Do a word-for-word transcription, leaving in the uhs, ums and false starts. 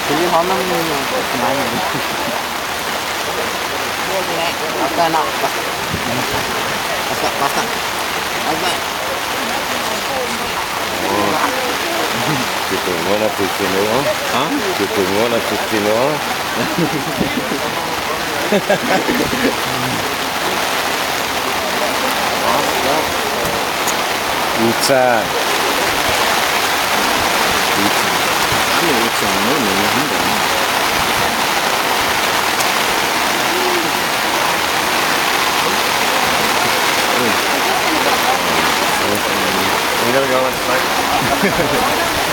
Sini honom ni kumain. Basta na, basta. Basta, basta. Basta. Oh. Situ mo'na fifteen, oh. Ha? Situ mo'na fifteen, oh. Usa. Usa. Ano usa mo, no? We gotta go inside.